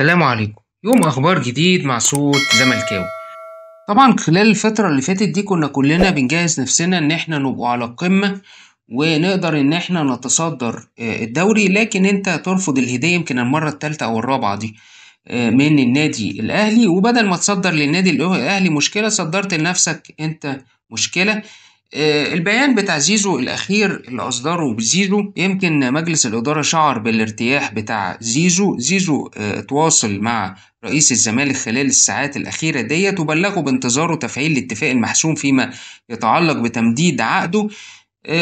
السلام عليكم. يوم اخبار جديد مع صوت زملكاوي. طبعا خلال الفترة اللي فاتت دي كنا كلنا بنجهز نفسنا ان احنا نبقى على القمة ونقدر ان احنا نتصدر الدوري، لكن انت ترفض الهدية يمكن المرة الثالثة او الرابعة دي من النادي الاهلي، وبدل ما تصدر للنادي الاهلي مشكلة صدرت لنفسك انت مشكلة. البيان بتاع زيزو الأخير اللي أصدره بزيزو، يمكن مجلس الإدارة شعر بالارتياح بتاع زيزو. زيزو اتواصل مع رئيس الزمالك خلال الساعات الأخيرة ديت وبلغه بانتظاره تفعيل الاتفاق المحسوم فيما يتعلق بتمديد عقده،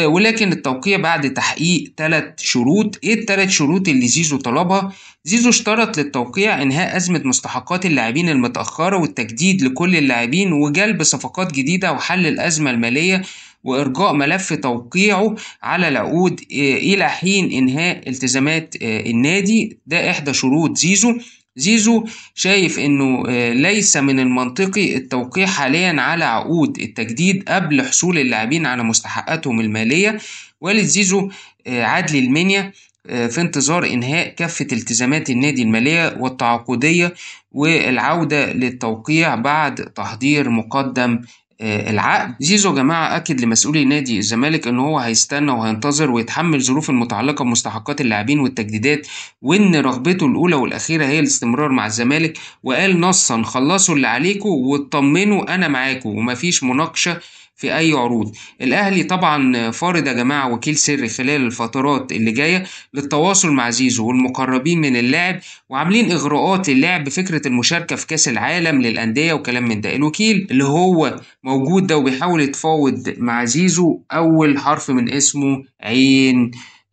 ولكن التوقيع بعد تحقيق 3 شروط. ايه ال3 شروط اللي زيزو طلبها؟ زيزو اشترط للتوقيع انهاء ازمة مستحقات اللاعبين المتاخرة والتجديد لكل اللاعبين وجلب صفقات جديدة وحل الازمة المالية وارجاء ملف توقيعه على العقود الى حين انهاء التزامات النادي. ده احدى شروط زيزو. زيزو شايف انه ليس من المنطقي التوقيع حاليا على عقود التجديد قبل حصول اللاعبين على مستحقاتهم المالية. والد زيزو عدلي المنيا في انتظار انهاء كافة التزامات النادي المالية والتعاقدية والعودة للتوقيع بعد تحضير مقدم العقد. زيزو يا جماعة أكد لمسؤولي نادي الزمالك إن هو هيستنى وهينتظر ويتحمل ظروف المتعلقة بمستحقات اللاعبين والتجديدات، وإن رغبته الأولى والأخيرة هي الاستمرار مع الزمالك، وقال نصا خلصوا اللي عليكم واطمنوا أنا معاكم ومفيش مناقشة في أي عروض. الأهلي طبعا فارض يا جماعة وكيل سري خلال الفترات اللي جاية للتواصل مع زيزو والمقربين من اللاعب، وعاملين إغراءات للاعب بفكرة المشاركة في كأس العالم للأندية وكلام من ده. الوكيل اللي هو موجود ده وبيحاول يتفاوض مع زيزو أول حرف من اسمه عين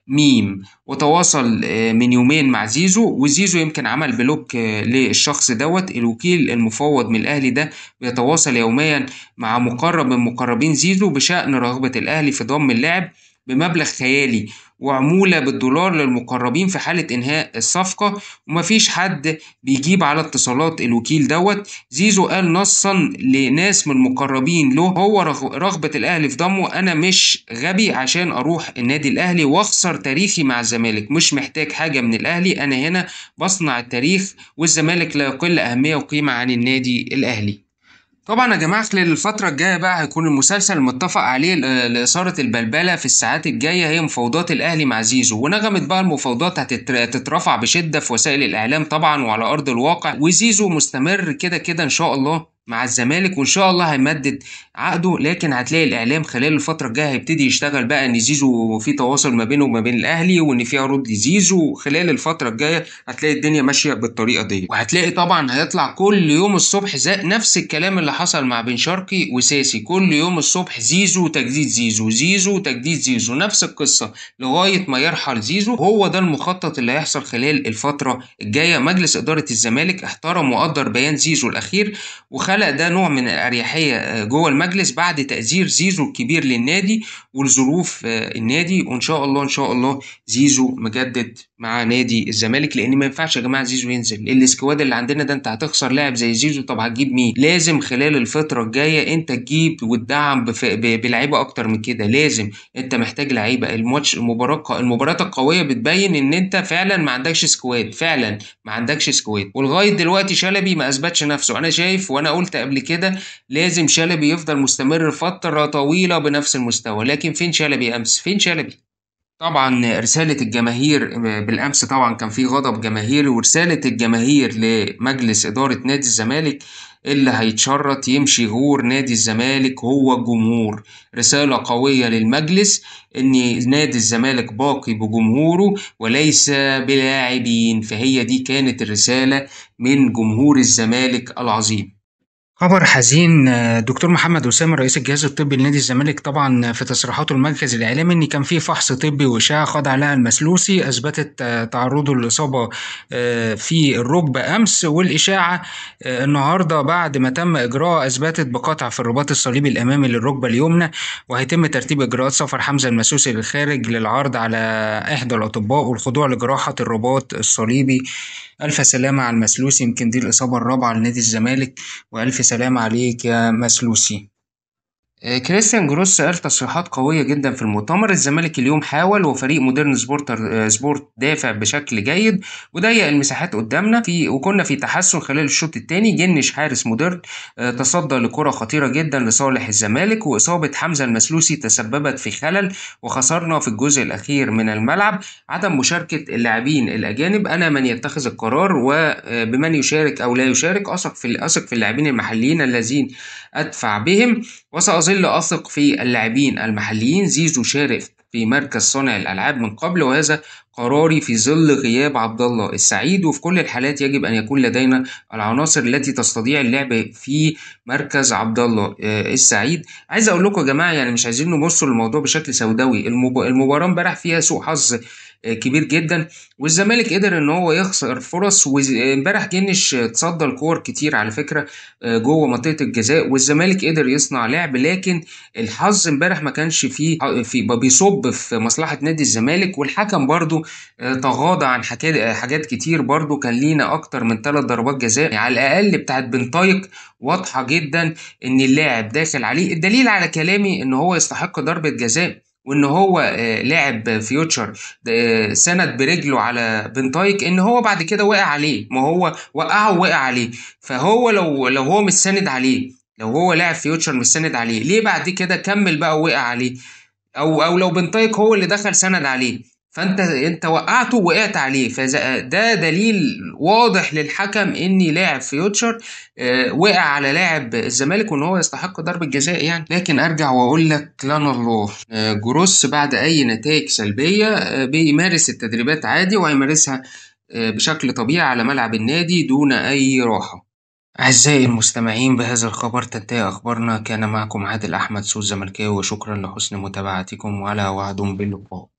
ميم، وتواصل من يومين مع زيزو، وزيزو يمكن عمل block للشخص دوت. الوكيل المفوض من الاهلي ده بيتواصل يوميا مع مقرب من مقربين زيزو بشأن رغبة الاهلي في ضم اللاعب بمبلغ خيالي وعمولة بالدولار للمقربين في حالة انهاء الصفقة، ومفيش حد بيجيب على اتصالات الوكيل دوت. زيزو قال نصا لناس من المقربين له هو رغبة الاهلي في ضمه، انا مش غبي عشان اروح النادي الاهلي واخسر تاريخي مع الزمالك، مش محتاج حاجة من الاهلي، انا هنا بصنع التاريخ والزمالك لا يقل اهمية وقيمة عن النادي الاهلي. طبعا يا جماعة خلال الفترة الجاية بقى هيكون المسلسل المتفق عليه لاثاره البلبلة في الساعات الجاية هي مفاوضات الاهلي مع زيزو، ونغمه بقى المفاوضات هتترفع بشده في وسائل الاعلام طبعا وعلى ارض الواقع، وزيزو مستمر كده كده ان شاء الله مع الزمالك وان شاء الله هيمدد عقده، لكن هتلاقي الاعلام خلال الفترة الجاية هيبتدي يشتغل بقى ان زيزو في تواصل ما بينه وما بين الاهلي وان في عروض لزيزو. خلال الفترة الجاية هتلاقي الدنيا ماشية بالطريقة دي، وهتلاقي طبعا هيطلع كل يوم الصبح زي نفس الكلام اللي حصل مع بن شرقي وساسي، كل يوم الصبح زيزو تجديد زيزو، زيزو تجديد زيزو، نفس القصة لغاية ما يرحل زيزو. هو ده المخطط اللي هيحصل خلال الفترة الجاية. مجلس ادارة الزمالك احترم وقدر بيان زيزو الاخير وخلق ده نوع من الأريحية جوه المجلس بعد تقدير زيزو الكبير للنادي والظروف النادي، وإن شاء الله إن شاء الله زيزو مجدد مع نادي الزمالك، لأن ما ينفعش يا جماعة زيزو ينزل. ال squad اللي عندنا ده أنت هتخسر لاعب زي زيزو، طب هتجيب مين؟ لازم خلال الفترة الجاية أنت تجيب وتدعم بلعيبة أكتر من كده، لازم أنت محتاج لعيبة. الماتش المباريات القوية بتبين إن أنت فعلا ما عندكش squad، فعلا ما عندكش squad، ولغاية دلوقتي شلبي ما أثبتش نفسه. أنا شايف وأنا قلت قبل كده لازم شلبي يفضل مستمر فترة طويلة بنفس المستوى، لكن فين شلبي أمس؟ فين شلبي؟ طبعا رسالة الجماهير بالأمس طبعا كان في غضب جماهيري، ورسالة الجماهير لمجلس إدارة نادي الزمالك اللي هيتشرط يمشي غور نادي الزمالك هو الجمهور. رسالة قوية للمجلس ان نادي الزمالك باقي بجمهوره وليس بلاعبين، فهي دي كانت الرسالة من جمهور الزمالك العظيم. خبر حزين، دكتور محمد أسامة رئيس الجهاز الطبي لنادي الزمالك طبعا في تصريحاته المركز الإعلامي إن كان في فحص طبي وإشعة خاضع لها المسلوسي أثبتت تعرضه للإصابة في الركبة أمس، والإشاعة النهارده بعد ما تم إجراء أثبتت بقطع في الرباط الصليبي الأمامي للركبة اليمنى، وهيتم ترتيب إجراءات سفر حمزة المسلوسي للخارج للعرض على إحدى الأطباء والخضوع لجراحة الرباط الصليبي. ألف سلامة على المسلوسي، يمكن دي الإصابة الرابعة لنادي الزمالك، وألف سلامة عليك يا مسلوسي. كريستيان جروس قال تصريحات قوية جدا في المؤتمر. الزمالك اليوم حاول، وفريق مودرن سبورت دافع بشكل جيد وضيق المساحات قدامنا وكنا في تحسن خلال الشوط الثاني. جنش حارس مودرن تصدى لكرة خطيرة جدا لصالح الزمالك، وإصابة حمزة المسلوسي تسببت في خلل وخسرنا في الجزء الأخير من الملعب. عدم مشاركة اللاعبين الأجانب، أنا من يتخذ القرار وبمن يشارك أو لا يشارك، أثق في اللاعبين المحليين الذين أدفع بهم، وسأظل أثق في اللاعبين المحليين. زيزو شارك في مركز صانع الألعاب من قبل، وهذا قراري في ظل غياب عبد الله السعيد، وفي كل الحالات يجب أن يكون لدينا العناصر التي تستطيع اللعب في مركز عبد الله السعيد. عايز أقول لكم يا جماعة، يعني مش عايزين نبص للموضوع بشكل سوداوي. المباراة امبارح فيها سوء حظ كبير جدا، والزمالك قدر ان هو يخسر فرص، وامبارح جنش اتصدى لكور كتير على فكرة جوه منطقة الجزاء، والزمالك قدر يصنع لعب، لكن الحظ امبارح ما كانش فيه في بيصب في مصلحة نادي الزمالك. والحكم برضو تغاضى عن حاجات كتير، برضو كان لينا اكتر من 3 ضربات جزاء على الاقل بتاعت بنطايق واضحة جدا ان اللاعب داخل عليه. الدليل على كلامي ان هو يستحق ضربه جزاء، وان هو لاعب فيوتشر سند برجله على بنطايق، ان هو بعد كده وقع عليه، ما هو وقعه ووقع عليه، فهو لو هو مش ساند عليه، لو هو لاعب فيوتشر مش ساند عليه، ليه بعد كده كمل بقى ووقع عليه؟ او لو بنطايق هو اللي دخل سند عليه، فانت وقعته ووقعت عليه، فده دليل واضح للحكم ان لاعب فيوتشر وقع على لاعب الزمالك وان هو يستحق ضربة جزاء يعني. لكن ارجع واقول لك لنا الله، جروس بعد اي نتائج سلبية بيمارس التدريبات عادي، وهيمارسها بشكل طبيعي على ملعب النادي دون اي راحة. أعزائي المستمعين، بهذا الخبر تنتهي أخبارنا. كان معكم عادل أحمد صوت زملكاوي، وشكرا لحسن متابعتكم، وعلى وعد باللقاء.